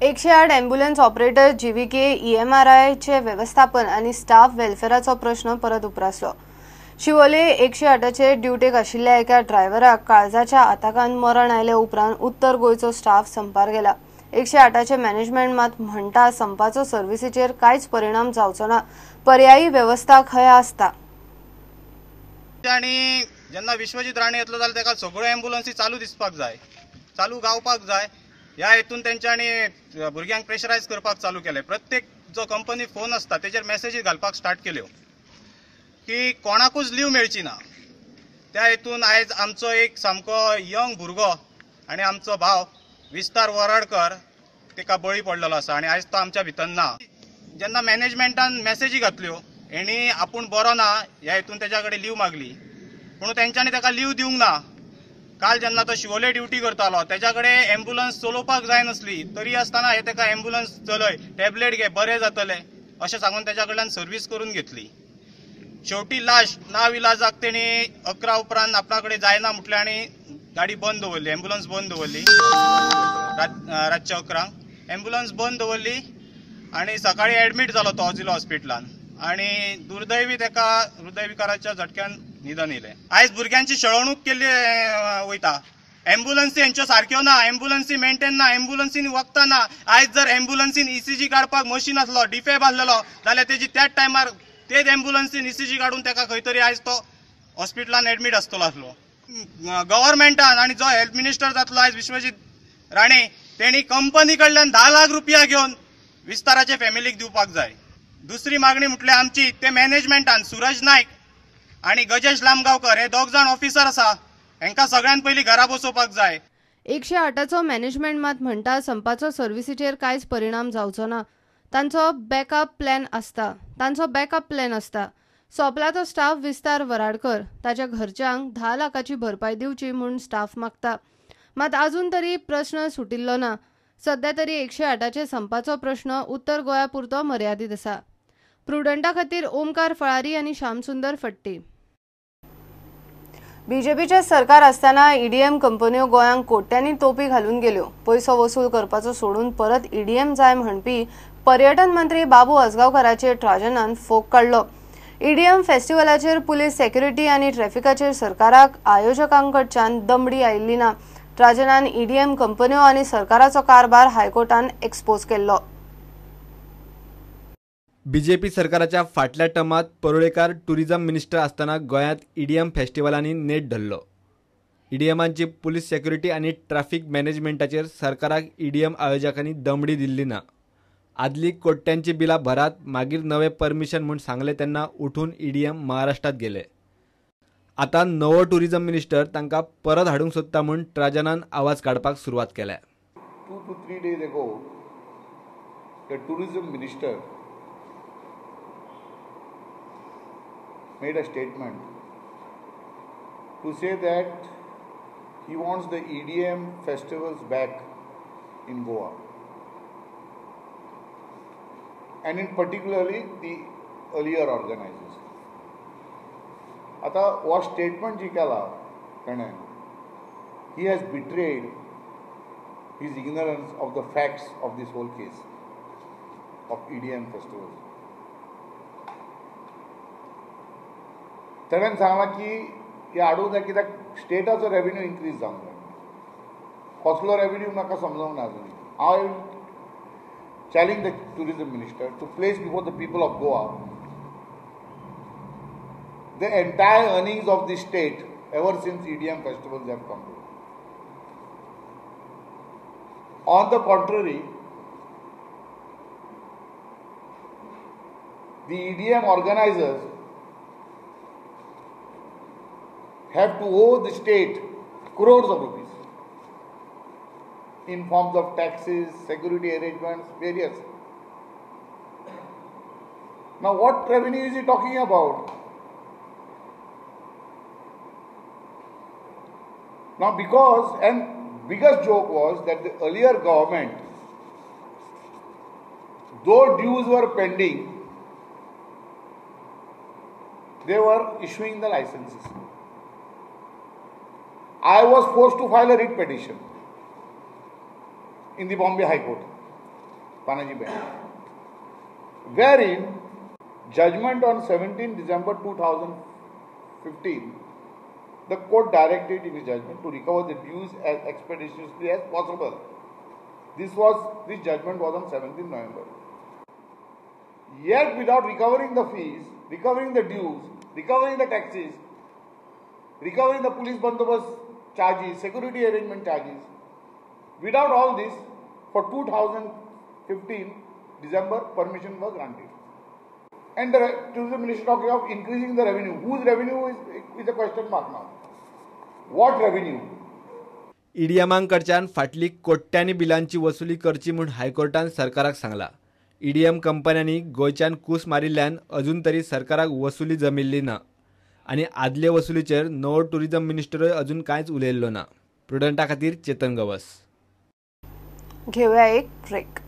108 ambulance operator GVK ईएमआरआयचे वेवस्थापन आनी staff वेलफेराचो प्रश्न परत उप्रासलो. शिवोले 108चेर ड्युटेक आशिल्ल्या एका ड्रायव्हराक काळजाच्या आताकान मरण आयले उपरांत उत्तर गोंयचो स्टाफ संपार गेला. 108चें मॅनेजमेंट मात म्हणटा संपाचो सर्व्हिसीचेर कांयच परिणाम जावचो ना, पर्यायी वेवस्था खंय आसता. आनी जेन्ना विश्वजीत राणे येतलो जाल्यार ताका सगळ्यो एम्ब्युलन्सी चालू दिसपाक जाय, चालू गावपाक जाय. ह्या हेतून तेंच्यांनी भुरग्यांक प्रेशरायज करपाक चालू केलें. प्रत्येक जो कंपनी फोन आसता तेजेर मॅसेजी घालपाक स्टार्ट केल्यो की कोणाकूच लीव मेळची ना. त्या हेतून आयज आमचो एक सामको यंग भुरगो आनी आमचो भाव विस्तार वराडकर ताका बळी पडलेलो आसा आनी आयज तो आमच्या भितर ना. जेन्ना मॅनेजमेंटान मॅसेजी घातल्यो हेणी आपूण बरो ना ह्या हेतून तेज्या कडेन लीव मागली, पूण तेंच्यांनी ताका लीव दिवंक ना. काल जेन्ना तो शिवोले ड्युटी करतालो तेज्या कडेन एम्ब्युलन्स चलोवपाक जाय नासली, तरी आसतना हे ताका एम्ब्युलन्स चलय, टॅबलेट घे, बरें जातलें अशें सांगून तेज्या कडल्यान सर्वीस करून घेतली. शेवटी लास्ट ना विलाजाक तेणी 11 उपरांत आपणा कडेन जायना म्हटलें आनी गाडी बंद दवरली, एम्ब्युलन्स बंद दवरली. रातच्या 11 एम्ब्युलन्स बंद दवरली आनी सकाळी एडमीट जालो तो जिल्लो हॉस्पिटलान आनी दुर्दैवी ताका हृदयविकाराच्या झटक्यान निधन येयलें. आयज भुरग्यांची छळवणूक केल्ली वयता. एम्ब्युलन्सी हेंच्यो सारक्यो ना, एम्ब्युलन्सी मेंटेन ना, एम्ब्युलन्सीन वखदां ना. आयज जर एम्ब्युलन्सीन ईसीजी काडपाक मशीन आसलो, डिफेब आसलेलो जाल्यार तेजी त्याच टायमार तेच एम्ब्युलन्सीन ईसीजी काडून ताका खंय तरी आयज तो हॉस्पिटलान एडमीट आसतलो आसलो. गव्हर्मेंटान आनी जो हेल्थ मिनिस्टर जातलो आयज विश्वजीत राणे तेणी कंपनी कडल्यान 10 लाख रुपया घेवन विस्ताराचे फॅमिलीक दिवपाक जाय. दुसरी मागणी म्हटल्यार आमची ते मॅनेजमेंटान सुरज नायक आनी गजेश लामगांवकर हे दोग जाण ऑफिसर आसा, हेंकां सगळ्यान पयलीं घरा बसोवपाक जाय. 108चो मॅनेजमेंट मात म्हणटा संपाचो सर्व्हिसीचेर कांयच परिणाम जावचो ना, तांचो बॅकअप प्लॅन आसता. सोंपला तो स्टाफ विस्तार वराडकर ताच्या घरच्यांक 10 लाखाची भरपाय दिवची म्हूण स्टाफ मागता, मात अजून तरी प्रश्न सुटिल्लो ना. सध्या तरी 108चें संपाचो प्रश्न उत्तर गोंया पुरतो मर्यादीत आसा. प्रुडंटा खातीर ओमकार फळारी आनी श्यामसुंदर फट्टी. बीजेपीचे सरकार असताना ईडीएम कंपन्यो गोंयांक कोट्यांनी तोपी घालून गेल्यो. पयसो वसूल करपाचो सोडून परत ईडीएम जाय म्हणपी पर्यटन मंत्री बाबू आजगांवकाराचेर ट्राजनान फोग काडलो. ईडीएम फेस्टिवलाचेर पुलीस सेक्युरिटी आनी ट्रॅफिकाचेर सरकाराक आयोजकांकडच्यान दमडी आयिल्ली ना. ट्राजनान ईडीएम कंपन्यो आनी सरकाराचो कारभार हायकोर्टान एक्सपोज केल्लो. बीजेपी सरकाराच्या फाटल्या टर्मात परुळेकार टुरिझम मिनिस्टर आसतना गोंयांत ईडीएम फेस्टिवलांनी नेट धरलो. ईडीएमांची पुलीस सेक्युरिटी आनी ट्रॅफिक मॅनेजमेंटाचेर सरकाराक ईडीएम आयोजकांनी दमडी दिल्ली ना. आदली कोट्यांची बिलां भरात मागीर नवे परमिशन म्हूण सांगले तेन्ना उठून ईडीएम महाराष्ट्रात गेले. आतां नवो टुरिझम मिनिस्टर तांकां परत हाडूंक सोदता म्हूण ट्राजनान आवाज काडपाक सुरवात केल्या. 2 to 3 days ago, the tourism minister made a statement to say that he wants the EDM festivals back in Goa, and in particularly the earlier organizers. आता हो स्टेटमेंट जी केला ताणें, he has betrayed his ignorance of the facts of this whole case of EDM festivals. ताणें सांगलां की हे हाडूंक जाय कित्याक स्टेटाचो रेवेन्यू इन्क्रीज जावंक जाय. कसलो रेवेन्यू म्हाका समजूंक ना अजून. I challenge the tourism minister to place before the people of Goa the entire earnings of the state ever since EDM festivals have come. On the contrary, the EDM organizers have to owe the state crores of rupees in forms of taxes, security arrangements, various. Now what revenue is he talking about? Now because, and biggest joke was that the earlier government, though dues were pending, they were issuing the licenses. I was forced to file a writ petition in the Bombay High Court. Panaji bench, wherein judgment on 17 December 2015, the court directed in its judgment to recover the dues as expeditiously as possible. This judgment was on 17 November. Yet without recovering the fees, recovering the dues, recovering the taxes, recovering the police bandobast charges, security arrangement charges, without all this, for 2015 December, permission was granted. And the tourism minister talking of increasing the revenue. Whose revenue is a question mark now. What revenue? ईडीएमांकडच्यान फाटली कोट्यांनी बिलांची वसुली करची म्हूण हायकोर्टान सरकाराक सांगला. EDM कंपन्यांनी गोंयच्यान कूस मारिल्ल्यान अजून तरी सरकाराक वसुली जमिल्ली ना आनी आदले वसुलीचेर नवो टुरिझम मिनिस्टरूय अजून कांयच उलयल्लो ना. प्रुडंटा खातीर चेतन गवस. घेऊया एक ब्रेक.